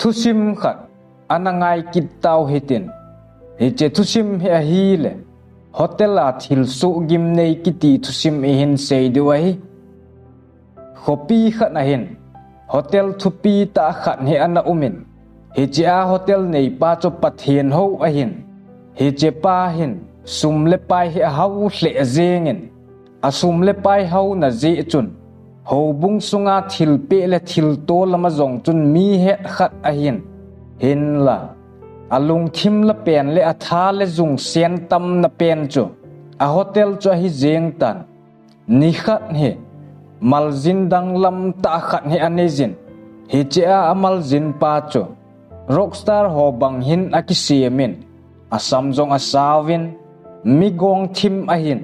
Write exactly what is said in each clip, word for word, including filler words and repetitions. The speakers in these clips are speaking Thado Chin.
Thusim khat ana ngai kit tau hitin. Hiche thusim hi ahile, hotel a thil soh gimnei kiti thusim ihin sei diu ahi. Khopi khat ahin, hotel thupi tah khat hi ana umin. Hiche a hotel neipa chu Pathen hou ahin. Hiche pa hin sum le pai hi ahao lheh jengin. Asum le pai haona jeh chun, houbung sunga thilpeh le thilto lama jong chun mi het khat ahin. Hinla, alungthim la pen le atha le jung sen tamna pen chu, a hotel chu ahi jeng tan. Nikhat hi, maljin danglam tah khat hi anei jin. Hiche a amaljin pa chu, rockstar ho bang hin akisemin, asam jong asauvin, mi gong thim ahin,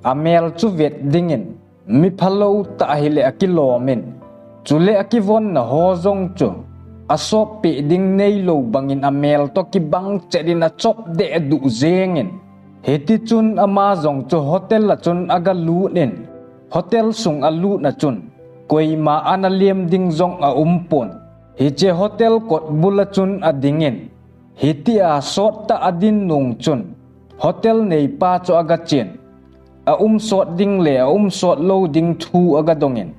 amel chu vet dingin, mi phalou tah hile akilomin. Chule akivonna ho jong chu, asop peh ding neilou bangin amel toh kibang chet in achop dehduh jengin. Hiti chun ama jong chu hotel a chun aga lut in, hotel sung alut na chun, koima ana lem ding jong aumpon. Hiche hotel kot bul a chun adingin, hitia sot tah adin nung chun, hotel neipa chu aga chen. Aum sot ding le aum sot lou ding thu aga dongin.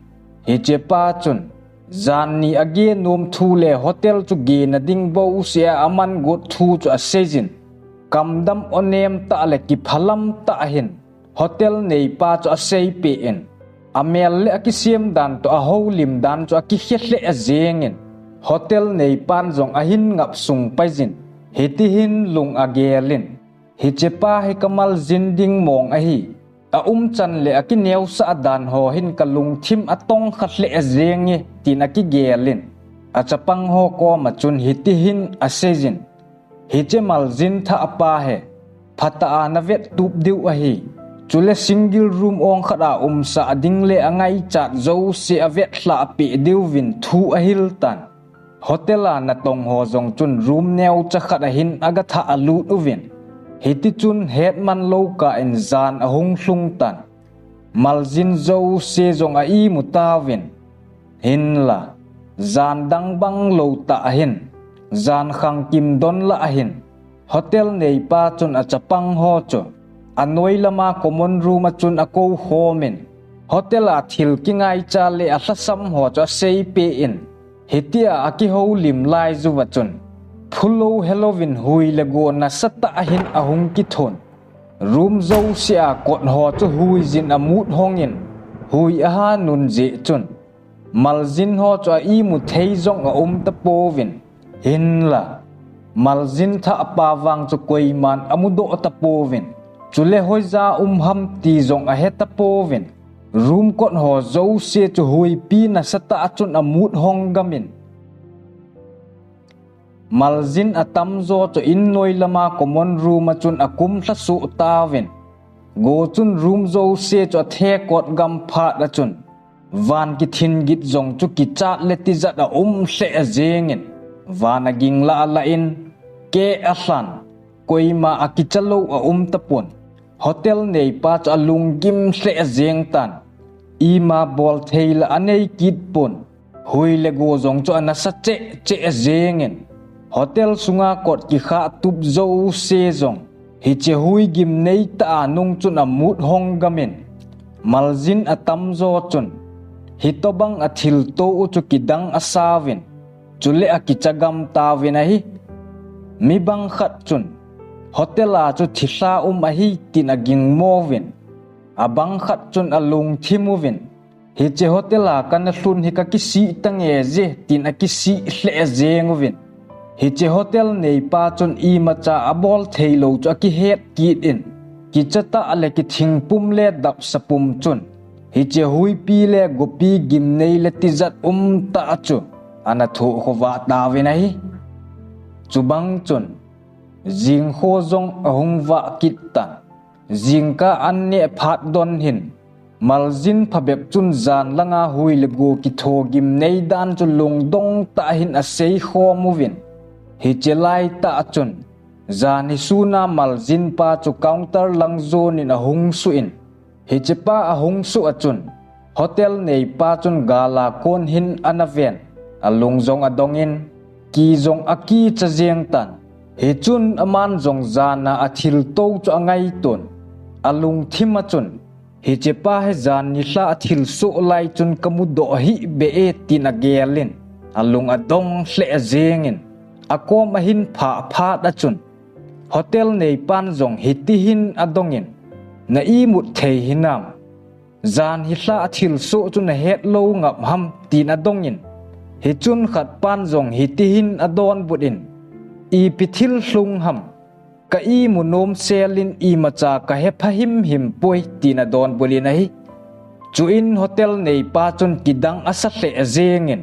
Hiche pa chun, jan ni age nom thu le hotel chu gena ding bouseh a aman got thu chu aseijin. Kamdam onem tah le kiphalam tah hin, hotel neipa chu aseipeh in. Amel le akisem dan toh ahoulim dan chu akikhe lheh jengin. Hotel neipan jong ahin ngap sung paijin. Hiti hin lung agelin. Hiche pa hi kamaljin ding mong ahi. Aumchan le akineosah dan ho hin kalungthim atongkha lheh jenge, tin akigelin. Achapang ho koma chun hiti hin aseijin. Hiche maljin thah pa hi, phatah a navet tup diu ahi. Chule single room ong khat a umsah ding le angaichat jouse avet lhah peh diuvin thu ahil tan. Hotel a natong ho jong chun room neocha khat ahin aga thah alut uvin. Hiti chun hetman lou kah in jan ahung lhung tan. Maljin jouse jong a imu tauvin. Hinla, jan dang bang lou tah ahin, jan khangkim don lah ahin. Hotel neipa chun achapang ho chu, anoi lama common room a chun akou khomin. Hotel a thil kingaicha le alhasam ho chu aseipeh in. Hitia akihoulim lai juva chun, phulou helouvin hui le go nasatah ahin ahung kithun. Room jouse a kot ho chu huijin amut hongin, hui aha nun jeh chun, maljin ho chu a imu thei jong aum tapouvin. Hinla, maljin thah pa vang chu koiman amudoh tapouvin. Chule hoija um ham ti jong ahe tapouvin. Room kot ho jouse chu huipi nasatah a chun amut hong gamin. Maljin atamjo chu innoi lama common room a chun akum lhasuh tauvin. Go chun room jouse chu athekot gam phat a chun, van kithing git jong chu kichat le tijat aum lheh jengin. Van aging lah alah in, keh alhan, koima akicha lou aum tapon. Hotel neipa chu alunggim lheh jeng tan. Ima bol thei lah anei kit pon. Hui le go jong chu anasa cheh cheh jengin. Hotel sunga kot kikhah tup jouse jong, hiche hui gimnei tah a nung chun amut hong gamin. Maljin atamjo chun, hitobang a thilto u chu kidang asauvin. Chule akicha gam tauvin ahi. Mi bang khat chun, hotel a chu thilha um ahi tin agingmo uvin. Abang khat chun alungthim uvin. Hiche hotel a kana lhun hi kakisih tange je, tin akisih lheh jeng uvin. Hiche hotel neipa chun imacha abol thei lou chu akihet kit in. Kicha tah le kithing pum le dapsa pum chun, hiche huipi le gopi gimnei le tijat um tah chu ana thoh khovah tauvin ahi. Chubang chun, jingkho jong ahung vah kit tan. Jingkah an neh phat don hin, maljin phabep chun jan langa hui le go kitho gimnei dan chu lungdong tah hin asei khom uvin. Hiche lai tah chun, jan hi suna maljin pa chu counter lang jon in ahung suh in. Hiche pa ahung suh a chun, hotel neipa chun gal a kon hin ana ven, alung jong adongin, ki jong akicha jeng tan. Hichun aman jong jana athilto chu angaiton, alungthim a chun, hichepa hi jan nilhah a thilsoh lai chun kamudoh hih beh e tin agelin, alung adong lheh jengin, akom ahin phah phat a chun, hotel neipan jong hitihin adongin, na imut thei hinam? Jan nilhah a thilsoh chu nahet lou ngap ham, tin adongin, hichun khatpan jong hitihin adonbut in, ipi thil lhung ham, ka imu nom selin imacha kahepha himhim poi, tin adonbut in ahi. Chuin hotel neipa chun kidang asa lheh jengin,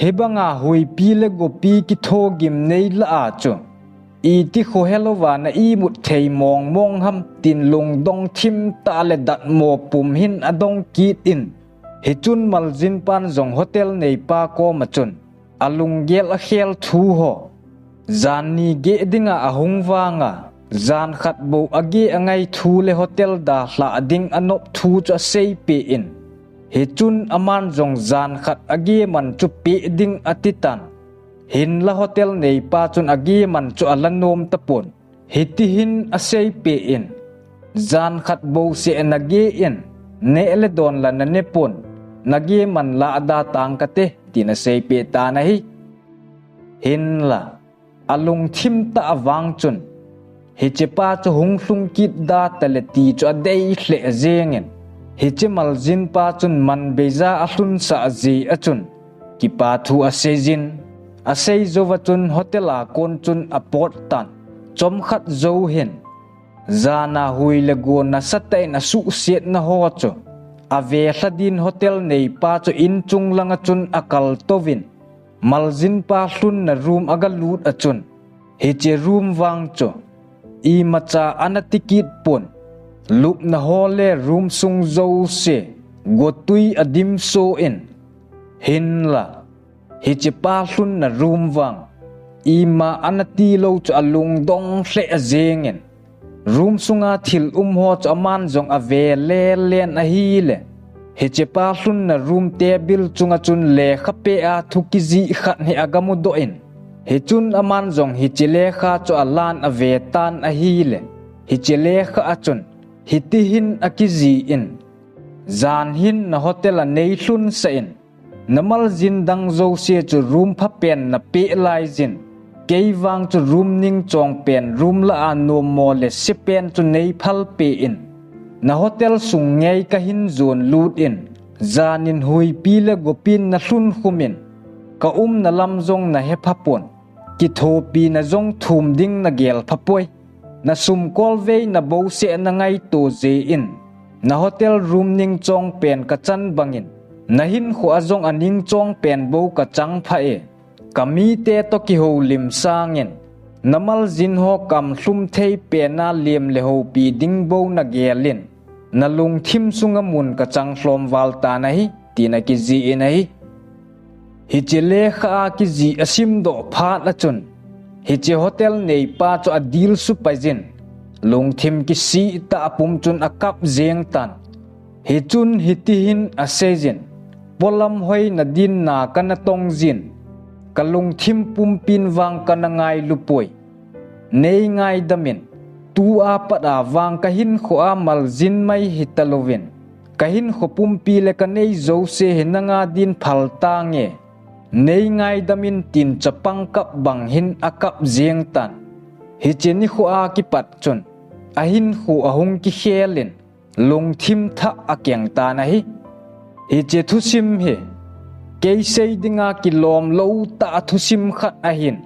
hibanga huipi le gopi kithogim nei lah a chu, iti khohelouva na imut thei mongmong ham, tin lungdong thimtah le datmo pum hin adong kit in, hichun maljinpan jong hotel neipa koma chun, alunggel akhel thu ho, jan ni geh dinga ahung vanga, jan khat bou ageh angai thu le hotel dalhah ding anop thu chu aseipeh in, hichun aman jong jan khat ageh man chu peh ding atitan. Hinla hotel neipa chun ageh man chu alanom tapon, hitihin aseipeh in, jan khat bouseh nageh in, neh le don la nanepon, nageh man la ada tang kate, tin aseipeh tan ahi. Hinla, alungthim tah a vang chun, hichepa chu hung lhung kit da tale ti chu adei lheh jengin, hiche maljinpa chun manbeija alhunsah jeh a chun, kipa thu aseijin, asei jouva chun hotel a kon chun apot tan, chomkhat jou hin, jana hui le go nasatah in asuhsetna ho chu, avelha din hotel neipa chu inchung langa chun akaltouvin, maljinpa lhunna room agalut a chun, hiche room vang chu, imacha anati kit pon, lupna ho le room sung jouse, gotwi adimso in, hinla, hichepa lhunna room vang, ima anati lou chu alungdong lheh jengin, room sunga thil um ho chu aman jong ave lelen ahile, hichepa lhunna room table chunga chun lekha peh a thu kijih khat hi agamudoh in, hichun aman jong hiche lekha chu alan avetan ahile, hiche lekha a chun, hitihin akijih in, jan hin na hotel a neilhunsah in, na maljin dang jouse chu room phapen napeh laijin, kei vang chu room ningchong pen, room lah a nommo le sepen chu neiphal peh in, na hotel sung ngei kahin jon lut in, janin huipi le gopin nalhun khum in, kaumna lam jong nahepha pon, kithopina jong thum ding nagel phapoi. Nasum kolveina bouseh nangaito jeh in, na hotel room ningchong pen kachan bangin, nahinkhoa jong aningchong pen bou kachang pha e. Kamite toh kihoulim sangin, na maljin ho kamlhum thei pena lem le houpi ding bou nagelin, nalungthim sunga mun kachang lhom val tan ahi, tin akijih in ahi. Hiche lekha a kijih asimdoh phat a chun, hiche hotel neipa chu adilsu paijin, lungthim kisih tah a pum chun akap jeng tan. Hichun hitihin aseijin, polam hoina din na kana tongjin, kalungthim pumpin vang kana ngailupoi. Neingaidamin, tua pat a vang kahinkhoa maljin mai hitalouvin, kahinkho pumpi le kanei jouse hi nanga din phal tange. Neingaidamin, tin chapang kap bang hin akap jeng tan. Hiche nikhoa kipat chun, ahinkho ahung kikhelin, lungthim thah akeng tan ahi. Hiche thusim hi, kei sei dinga kilom lou tah a thusim khat ahin.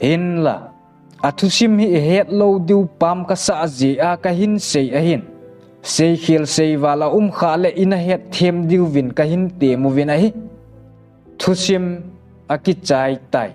Hinla, athusim hi ihet lou diu pam kasah jeh a kahin sei ahin. Seikhel seival aum khah le ina hetthem diuvin kahin temuvin ahi. Thusim akichai tai.